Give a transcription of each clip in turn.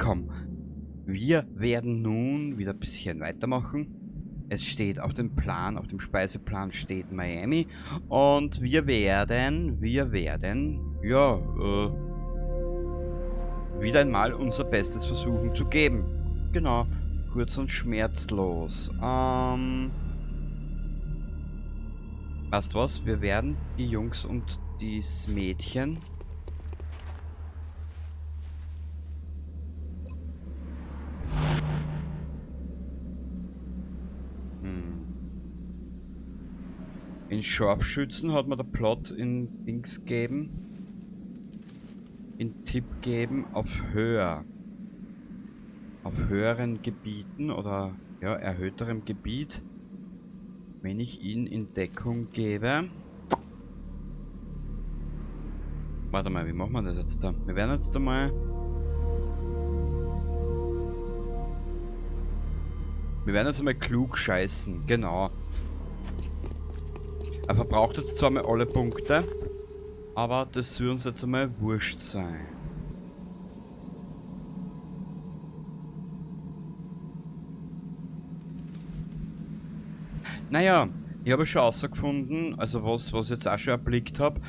XCOM. Wir werden nun wieder ein bisschen weitermachen. Es steht auf dem Plan, auf dem Speiseplan steht Miami. Und wir werden, ja, wieder einmal unser Bestes versuchen zu geben. Genau, kurz und schmerzlos. Weißt was? Wir werden die Jungs und das Mädchen In Scharfschützen hat mir der Plot in Dings gegeben. In Tipp geben auf höher. Auf höheren Gebieten oder ja, erhöhterem Gebiet. Wenn ich ihn in Deckung gebe. Warte mal, wie machen wir das jetzt da? Wir werden jetzt einmal. Wir werden jetzt einmal klug scheißen, genau. Er verbraucht jetzt zwar mal alle Punkte, aber das soll uns jetzt einmal wurscht sein. Naja, ich habe schon herausgefunden, also was ich jetzt auch schon erblickt habe,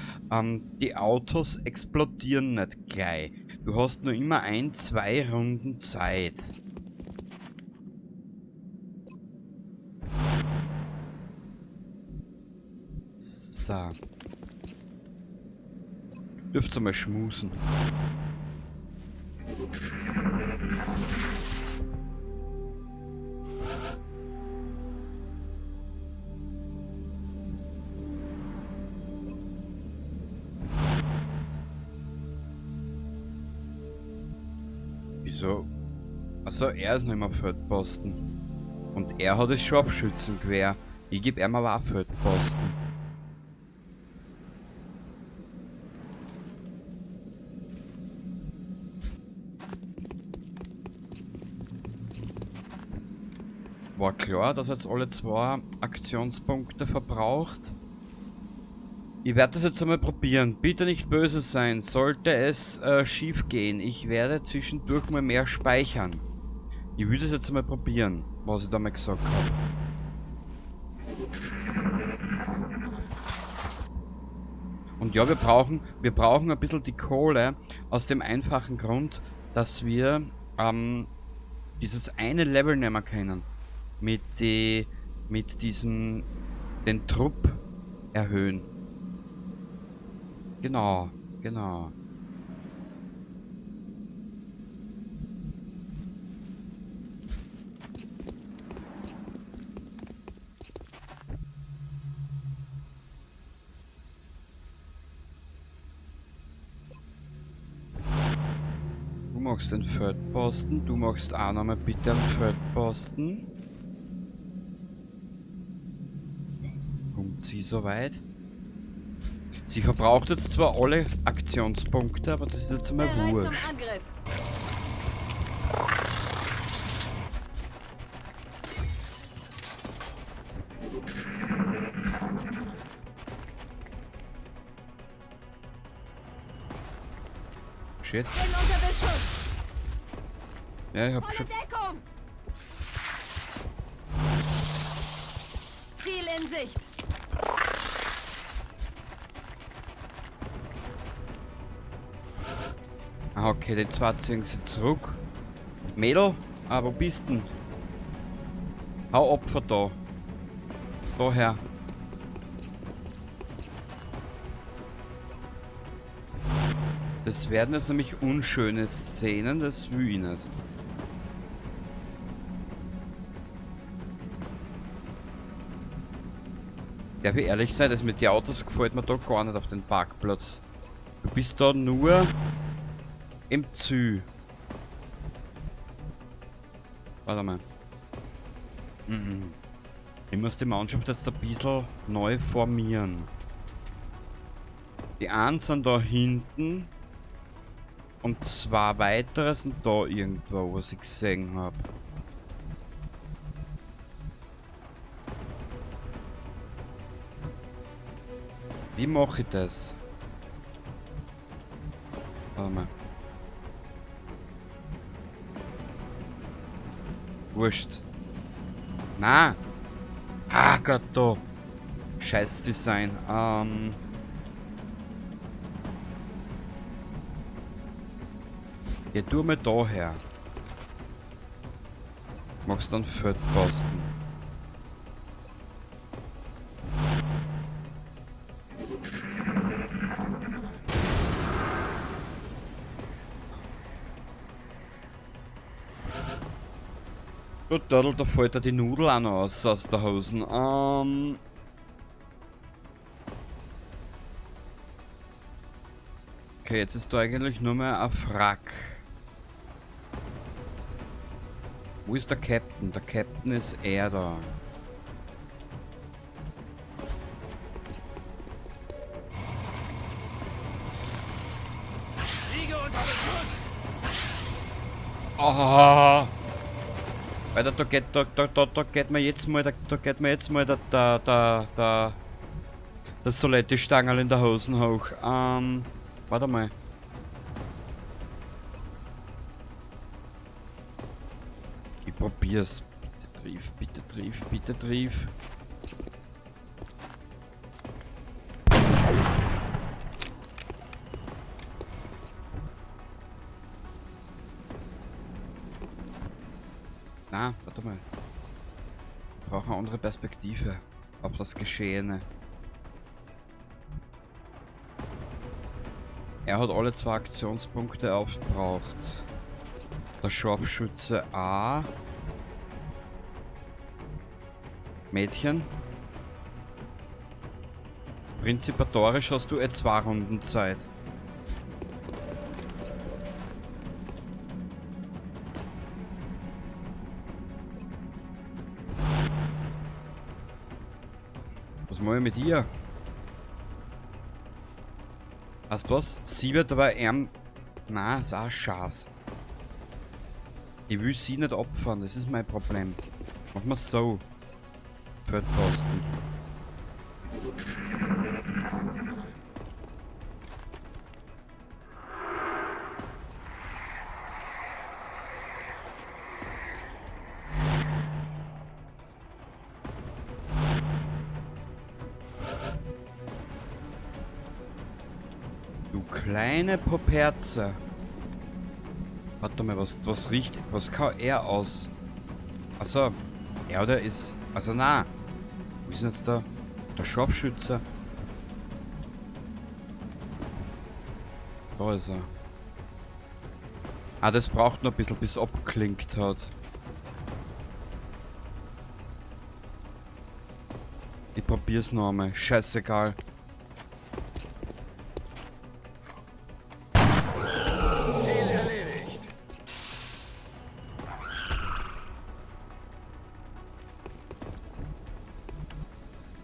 die Autos explodieren nicht gleich. Du hast nur immer 1, 2 Runden Zeit. So. Dürft ihr mal schmusen. Wieso? Also er ist noch immer Feldposten. Und er hat das Scharfschützengewehr. Ich gebe ihm aber auch Feldposten. War klar, dass er jetzt alle 2 Aktionspunkte verbraucht. Ich werde das jetzt einmal probieren. Bitte nicht böse sein, sollte es schief gehen. Ich werde zwischendurch mal mehr speichern. Ich will das jetzt einmal probieren, was ich da mal gesagt habe. Und ja, wir brauchen ein bisschen die Kohle aus dem einfachen Grund, dass wir dieses eine Level nicht mehr kennen. Mit diesem, den Trupp erhöhen. Genau, genau. Du machst den Feldposten, du machst auch nochmal bitte einen Feldposten. Kommt sie soweit? Sie verbraucht jetzt zwar alle Aktionspunkte, aber das ist jetzt einmal wurscht. Shit. Ja, ich hab schon. Ziel in Sicht. Ah, okay, die zwei ziehen sie zurück. Mädel, ah, wo bist denn? Hau Opfer da. Daher. Das werden jetzt nämlich unschöne Szenen, das will ich nicht. Darf ich ehrlich sein, das mit den Autos gefällt mir da gar nicht auf den Parkplatz. Du bist da nur im Ziel. Warte mal. Ich muss die Mannschaft jetzt ein bisschen neu formieren. Die einen sind da hinten. Und 2 weitere sind da irgendwo, was ich gesehen hab. Wie mache ich das? Warte mal. Wurscht. Na! Ah Gott, da! Scheiß Design. Geh du mal da her. Machst dann Feldposten. Du Dödel, da fällt dir die Nudel auch noch aus der Hosen. Okay, jetzt ist da eigentlich nur mehr ein Wrack. Wo ist der Captain? Der Captain ist er da. Oh. Alter, da geht mir jetzt mal, da geht mir jetzt mal der Soletti-Stangerl in der Hosen hoch. Warte mal. Ich probier's. Bitte triff, bitte triff, bitte triff. Na, warte mal. Wir brauchen eine andere Perspektive auf das Geschehene. Er hat alle 2 Aktionspunkte aufgebraucht. Der Scharfschütze A. Mädchen. Prinzipatorisch hast du eh 2 Runden Zeit. Was mach ich mit ihr? Weißt du was? Sie wird aber na, ist auch Schaß. Ich will sie nicht opfern, das ist mein Problem. Machen wir so. Feldposten. Du kleine Poperze. Warte mal, was riecht, was kann er aus? Achso, er oder ist, also na. Wo ist denn jetzt der Scharfschütze? Da ist er. Ah, das braucht noch ein bisschen, bis es abklingt hat. Ich probier's noch einmal. Scheißegal.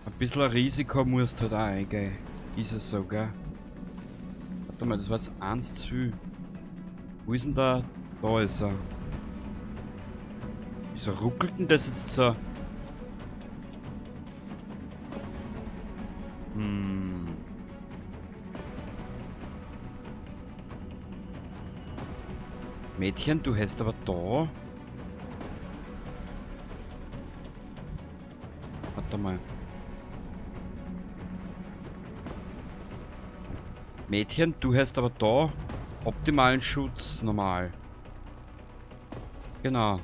Ein bisschen ein Risiko musst du halt auch eingehen. Ist es so, gell? Warte mal, das war jetzt 1 zu viel. Wo ist denn der? Da ist er. Wieso ruckelt denn das jetzt so? Mädchen, du hast aber da. Warte mal. Mädchen, du hast aber da optimalen Schutz normal. Genau.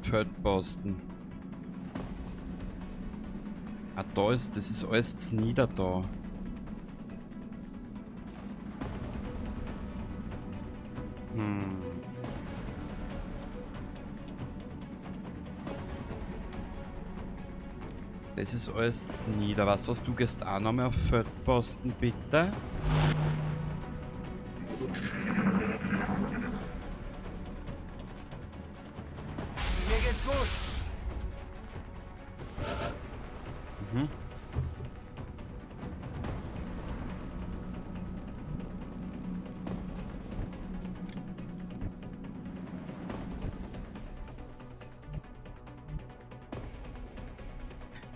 Feldposten. Ah, da ist, das ist alles nieder da. Das ist alles nieder. Weißt du was, du gehst auch noch mal auf Feldposten, bitte? Mir geht's gut.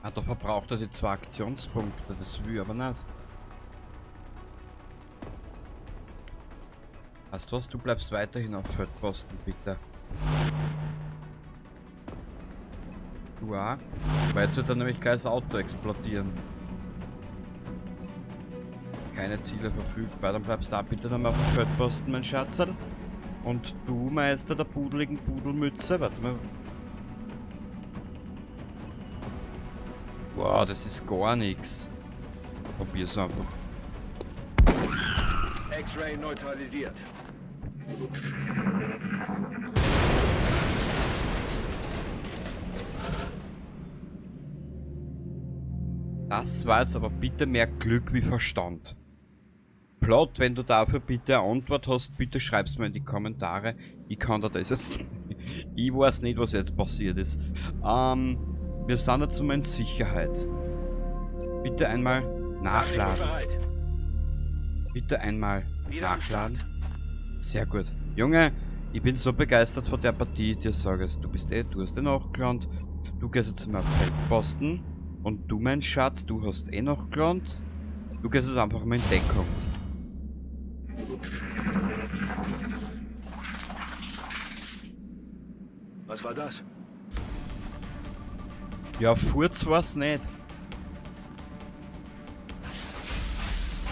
Ah, da verbraucht er die 2 Aktionspunkte, das will ich aber nicht. Weißt du was, du bleibst weiterhin auf Feldposten, bitte. Du auch? Weil jetzt wird dann nämlich gleich das Auto explodieren. Keine Ziele verfügbar, dann bleibst du da bitte nochmal auf dem Feldposten, mein Schatzerl. Und du, Meister der pudeligen Pudelmütze, warte mal. Wow, das ist gar nix. Probier's einfach. X-Ray neutralisiert. Das war jetzt aber bitte mehr Glück wie Verstand. Plot, wenn du dafür bitte eine Antwort hast, bitte schreib's mir in die Kommentare. Ich kann da das jetzt Ich weiß nicht, was jetzt passiert ist. Wir sind jetzt mal in Sicherheit. Bitte einmal nachladen. Bitte einmal nachladen. Sehr gut. Junge, ich bin so begeistert von der Partie, dir sag es. Du bist eh, du hast eh nachgelernt. Du gehst jetzt mal auf Feldposten. Und du, mein Schatz, du hast eh nachgelernt. Du gehst jetzt einfach mal in Deckung. Was war das? Ja, Furz war's nicht.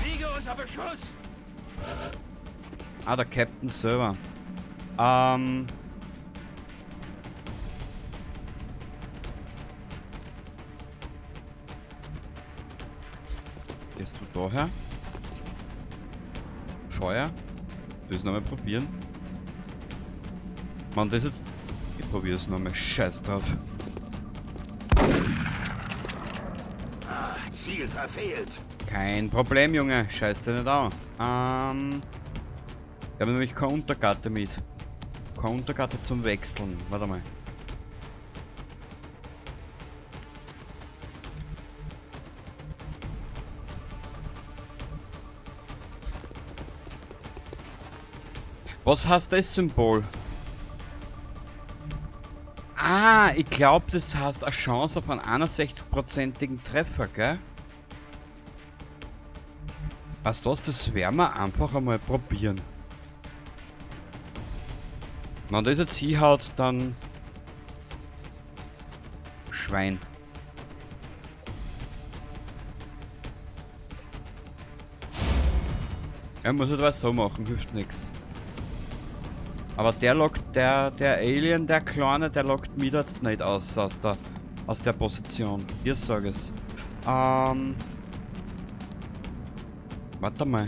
Liege unter Beschuss! Ah, der Captain selber. Gehst du daher? Feuer? Das nochmal probieren. Mann, das ist jetzt. Ich probier's nochmal. Scheiß drauf. Ah, Ziel verfehlt. Kein Problem, Junge. Scheiß dir nicht an. Ich habe nämlich keine Unterkarte mit. Keine Unterkarte zum Wechseln. Warte mal. Was heißt das Symbol? Ah, ich glaub, das heißt eine Chance auf einen 61-prozentigen Treffer, gell? Weißt du was, das werden wir einfach einmal probieren. Wenn das jetzt hinhaut, dann... Schwein. Er muss halt was so machen, hilft nix. Aber der lockt, der Alien, der Kleine, der lockt mich jetzt nicht aus, aus der Position. Ich sag es. Warte mal.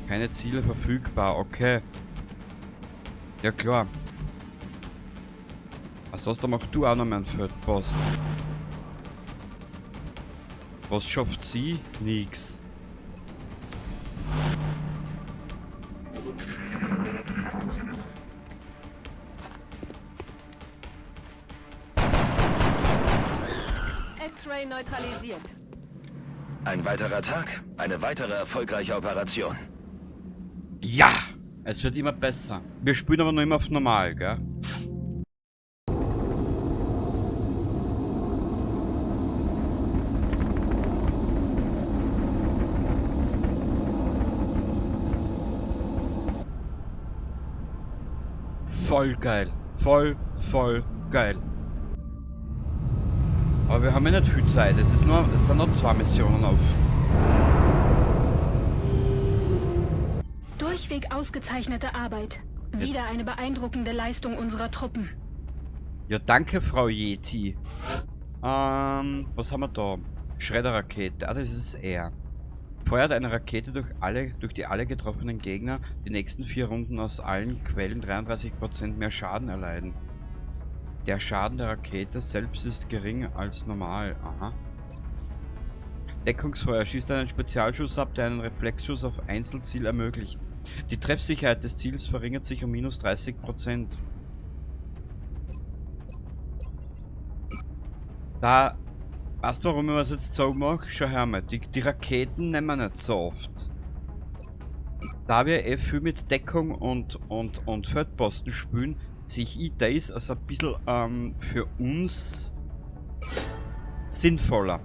Keine Ziele verfügbar, okay. Ja klar. Ansonsten mach du auch noch mal einen Feldposten. Was schafft sie? Nix. X-Ray neutralisiert. Ein weiterer Tag, eine weitere erfolgreiche Operation. Ja! Es wird immer besser. Wir spielen aber noch immer auf normal, gell? Voll geil. Voll, voll geil. Aber wir haben ja nicht viel Zeit. Es sind noch 2 Missionen auf. Durchweg ausgezeichnete Arbeit. Wieder eine beeindruckende Leistung unserer Truppen. Ja, danke, Frau Yeti. Was haben wir da? Schredderrakete. Ah, das ist er. Feuert eine Rakete durch die alle getroffenen Gegner die nächsten 4 Runden aus allen Quellen 33% mehr Schaden erleiden. Der Schaden der Rakete selbst ist geringer als normal. Aha. Deckungsfeuer schießt einen Spezialschuss ab, der einen Reflexschuss auf Einzelziel ermöglicht. Die Treffsicherheit des Ziels verringert sich um minus 30%. Da, weißt du, warum ich das jetzt so mache? Schau her mal, die Raketen nehmen wir nicht so oft. Da wir eh viel mit Deckung und Feldposten spielen, sehe ich das als ein bisschen für uns Sinnvoller.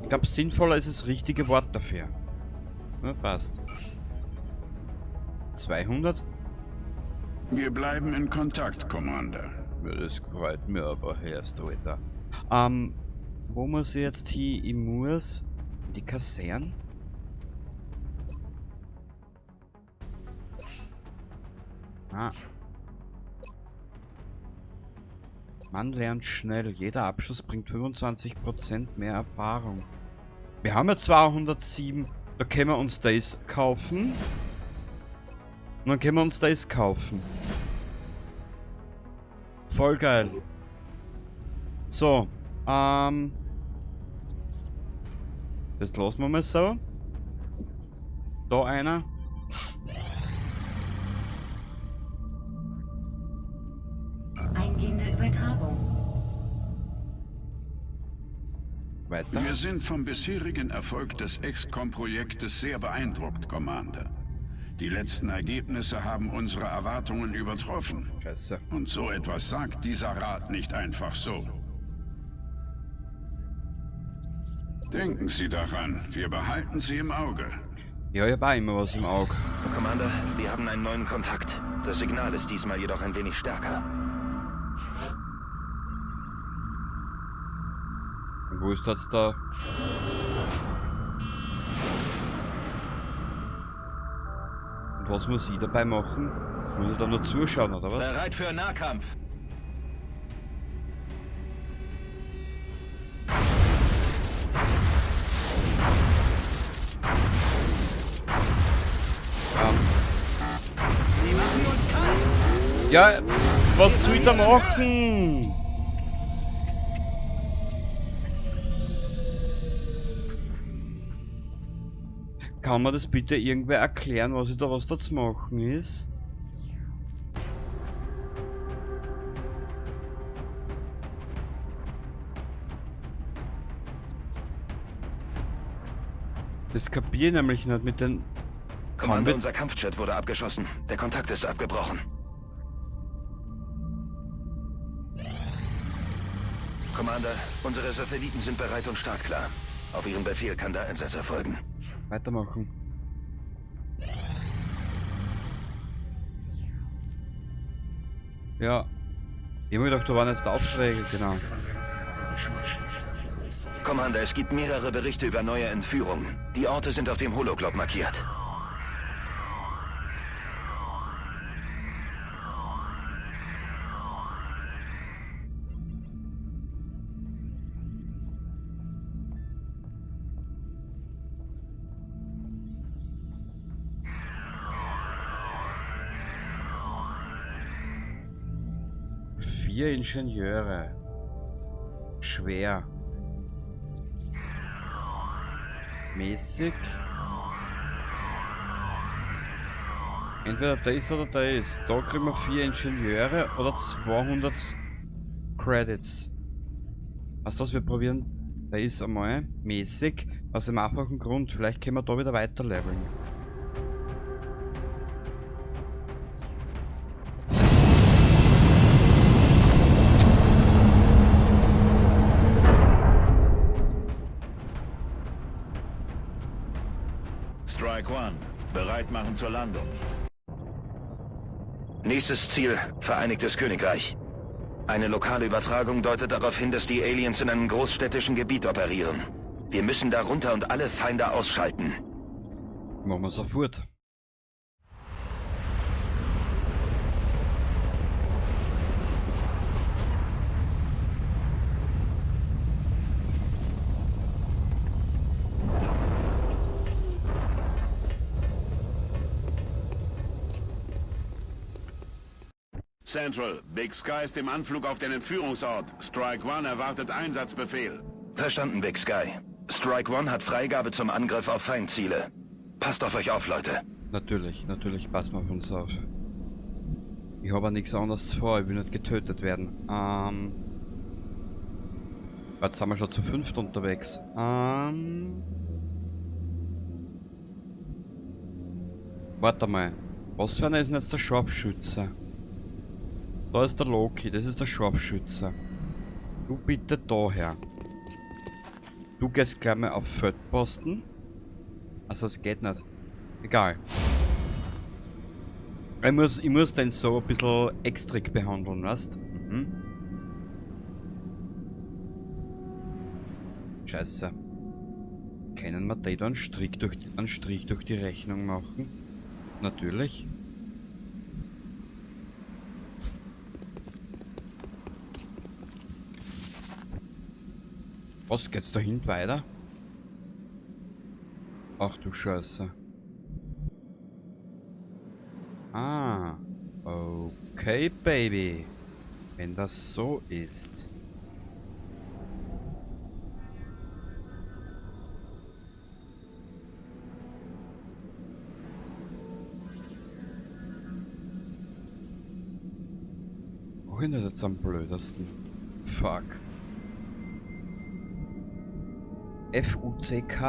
Ich glaube, sinnvoller ist das richtige Wort dafür. Ja, passt. 200? Wir bleiben in Kontakt, Commander. Ja, das freut mich aber erst, Alter. Wo muss ich jetzt hin? Ich muss in die Kaserne? Ah. Man lernt schnell. Jeder Abschluss bringt 25% mehr Erfahrung. Wir haben ja 207. Da können wir uns das kaufen. Und dann können wir uns das kaufen. Voll geil. So. Das lassen wir mal so. Da einer. Eingehende Übertragung. Weiter. Wir sind vom bisherigen Erfolg des XCOM-Projektes sehr beeindruckt, Commander. Die letzten Ergebnisse haben unsere Erwartungen übertroffen. Scheiße. Und so etwas sagt dieser Rat nicht einfach so. Denken Sie daran, wir behalten Sie im Auge. Ja, ich hab auch immer was im Auge. Commander, wir haben einen neuen Kontakt. Das Signal ist diesmal jedoch ein wenig stärker. Und wo ist das da? Und was muss ich dabei machen? Muss ich da nur zuschauen, oder was? Bereit für Nahkampf! Die machen uns kalt! Ja, was soll ich da machen? Kann mir das bitte irgendwer erklären, was da zu machen ist? Das kapiere ich nämlich nicht mit den... Commander, unser Kampfjet wurde abgeschossen. Der Kontakt ist abgebrochen. Commander, unsere Satelliten sind bereit und startklar. Auf Ihren Befehl kann der Einsatz erfolgen. Weitermachen. Ja. Ich hab mir gedacht, da waren jetzt Aufträge, genau. Commander, es gibt mehrere Berichte über neue Entführungen. Die Orte sind auf dem Hologlob markiert. Vier Ingenieure. Schwer. Mäßig. Entweder das oder das. Da kriegen wir 4 Ingenieure oder 200 Credits. Also was, wir probieren das einmal mäßig. Aus dem einfachen Grund, vielleicht können wir da wieder weiter leveln. Strike One. Bereit machen zur Landung. Nächstes Ziel, Vereinigtes Königreich. Eine lokale Übertragung deutet darauf hin, dass die Aliens in einem großstädtischen Gebiet operieren. Wir müssen da runter und alle Feinde ausschalten. Machen wir sofort. Central, Big Sky ist im Anflug auf den Entführungsort. Strike One erwartet Einsatzbefehl. Verstanden, Big Sky. Strike One hat Freigabe zum Angriff auf Feindziele. Passt auf euch auf, Leute. Natürlich, natürlich passen wir auf uns auf. Ich habe auch nichts anderes vor, ich will nicht getötet werden. Jetzt sind wir schon zu 5 unterwegs. Warte mal. Was für einer ist denn jetzt der Scharfschütze? Da ist der Loki, das ist der Scharfschütze. Du bitte daher. Du gehst gleich mal auf Feldposten. Also es geht nicht. Egal. Ich muss den so ein bisschen extra behandeln, weißt? Mhm. Scheiße. Können wir da einen Strich durch die Rechnung machen? Natürlich. Was, geht's da hinten weiter? Ach du Scheiße. Ah, okay, Baby. Wenn das so ist. Wohin ist das jetzt am blödesten? Fuck. F-U-C-K.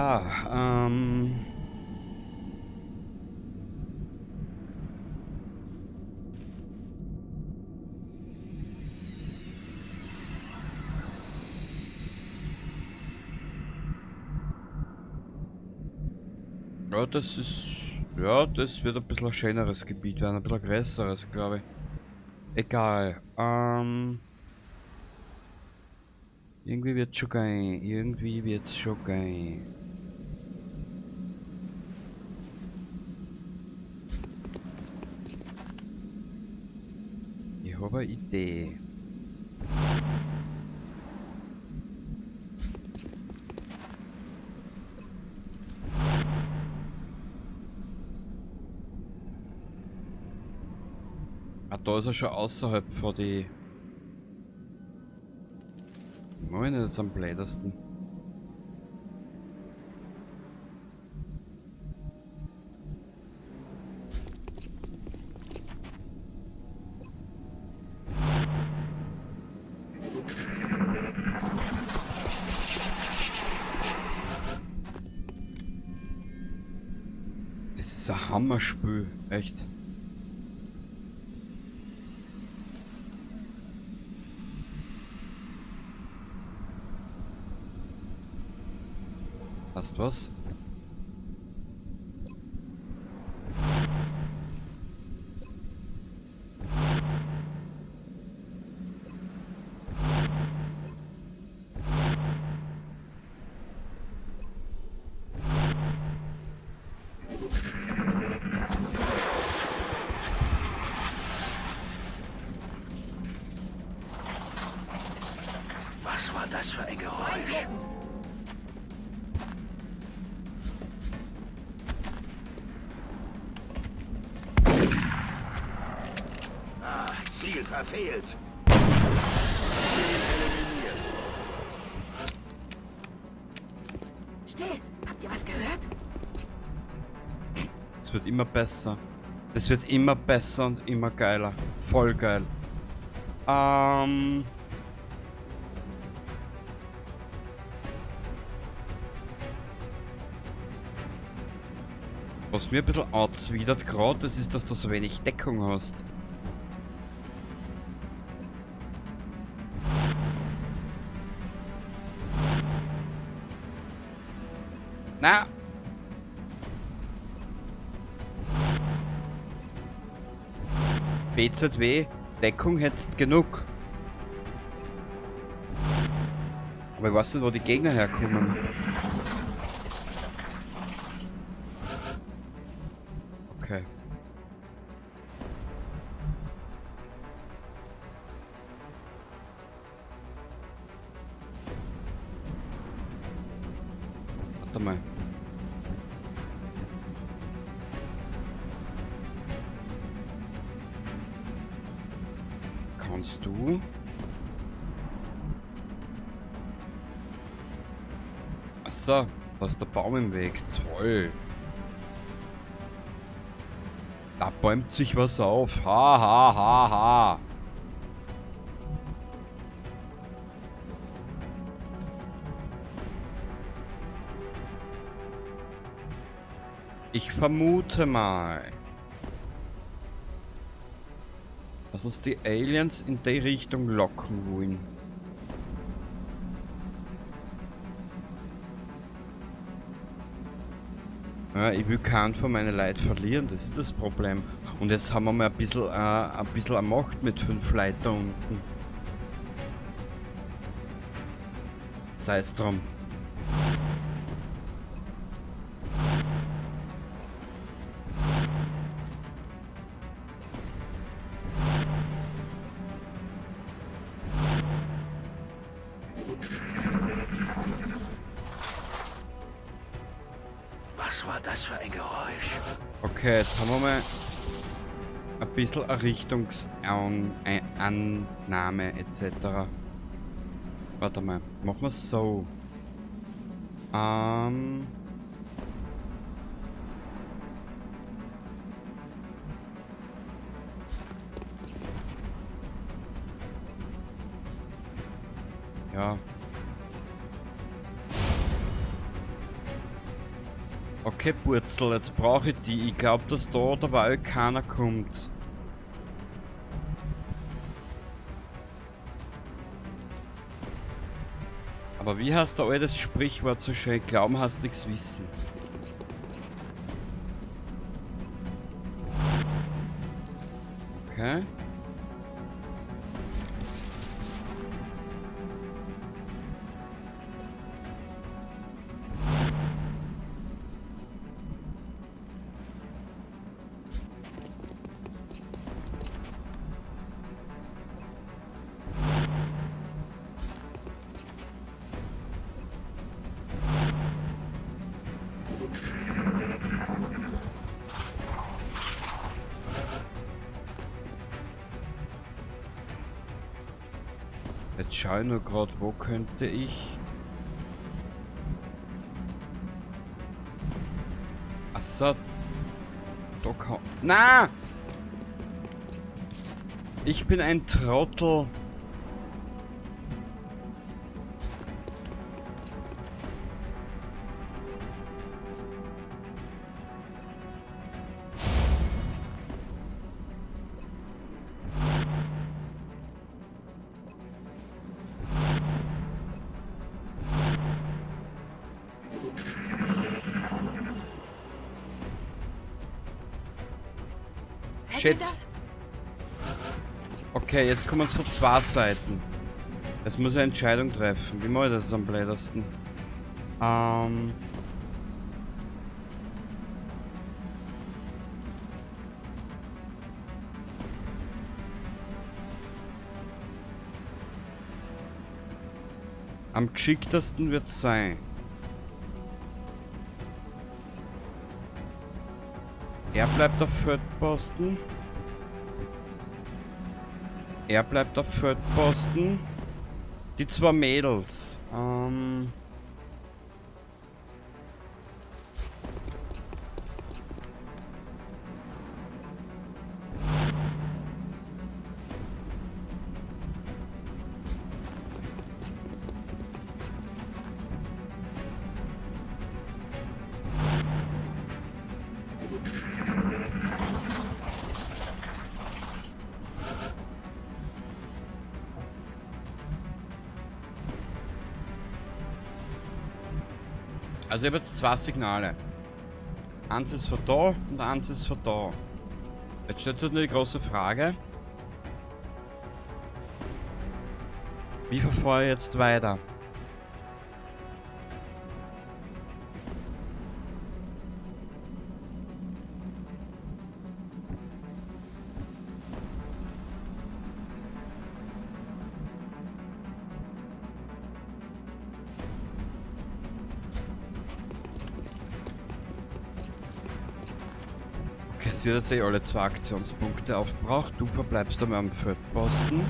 Ja, das ist... Ja, das wird ein bisschen ein schöneres Gebiet werden, ein bisschen größeres, glaube ich. Egal. Irgendwie wird's schon geil. Irgendwie wird's schon geil. Ich habe eine Idee. Ah, da ist er schon außerhalb von die... Moment, das ist am blödesten. Das ist ein Hammerspiel, echt. Passt was? Was war das für ein Geräusch? Ziel verfehlt. Ziel eliminiert. Still! Habt ihr was gehört? Es wird immer besser. Es wird immer besser und immer geiler. Voll geil. Was mir ein bisschen anzwidert gerade, das ist, dass du so wenig Deckung hast. Na! BZW, Deckung hättest genug. Aber ich weiß nicht, wo die Gegner herkommen. Okay. Warte mal. Kannst du? Achso, da ist der Baum im Weg. Toll. Da bäumt sich was auf. Ha, ha, ha, ha. Ich vermute mal, dass uns die Aliens in die Richtung locken wollen. Ja, ich will keinen von meinen Leuten verlieren, das ist das Problem. Und jetzt haben wir mal ein bisschen eine Macht mit 5 Leuten da unten. Sei es drum. Was war das für ein Geräusch? Okay, jetzt haben wir mal ein bisschen eine Richtungsannahme etc. Warte mal, machen wir es so. Ja. Okay, Purzel, jetzt brauche ich die. Ich glaub, dass da dabei keiner kommt. Aber wie heißt da altes Sprichwort so schön? Glauben heißt nichts wissen. Okay. Jetzt schau ich nur grad, wo könnte ich... Achso. Da kann... Na! Ich bin ein Trottel. Shit. Okay, jetzt kommen wir von zwei Seiten. Jetzt muss ich eine Entscheidung treffen. Wie mache ich das am blödesten? Am geschicktesten wird's sein. Er bleibt auf Feldposten. Er bleibt auf Feldposten. Die zwei Mädels. Also ich habe jetzt zwei Signale. Eins ist von da und eins ist von da. Jetzt stellt sich nur die große Frage. Wie verfahre ich jetzt weiter? Sie hat jetzt eh alle zwei Aktionspunkte aufgebraucht. Du verbleibst einmal am Feldposten.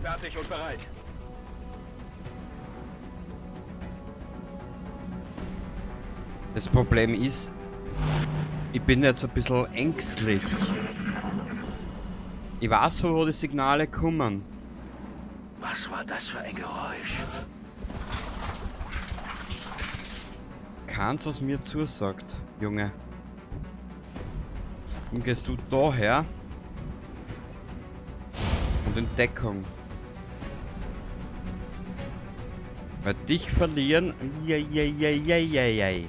Fertig und bereit. Das Problem ist, ich bin jetzt ein bisschen ängstlich. Ich weiß, von wo die Signale kommen. Was war das für ein Geräusch? Keins, was mir zusagt, Junge. Dann gehst du daher. Und in Deckung. Weil dich verlieren. Jei.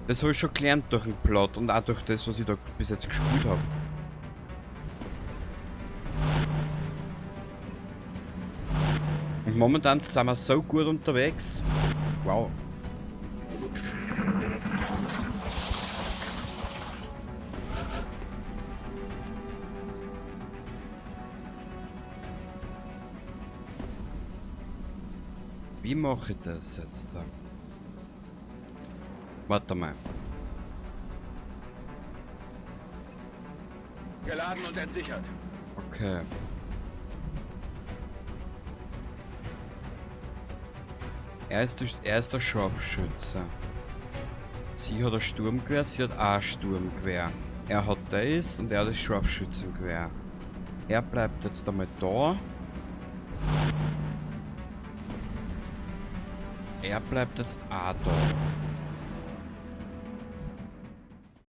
Das habe ich schon gelernt durch den Plot und auch durch das, was ich da bis jetzt gespielt habe. Und momentan sind wir so gut unterwegs. Wow. Wie mache ich das jetzt da? Warte mal. Geladen und entsichert. Okay. Er ist der Scharfschütze. Sie hat ein Sturmgewehr, sie hat auch ein Sturmgewehr. Er hat das und er hat das Scharfschützengewehr. Er bleibt jetzt einmal da. Er bleibt jetzt auch da.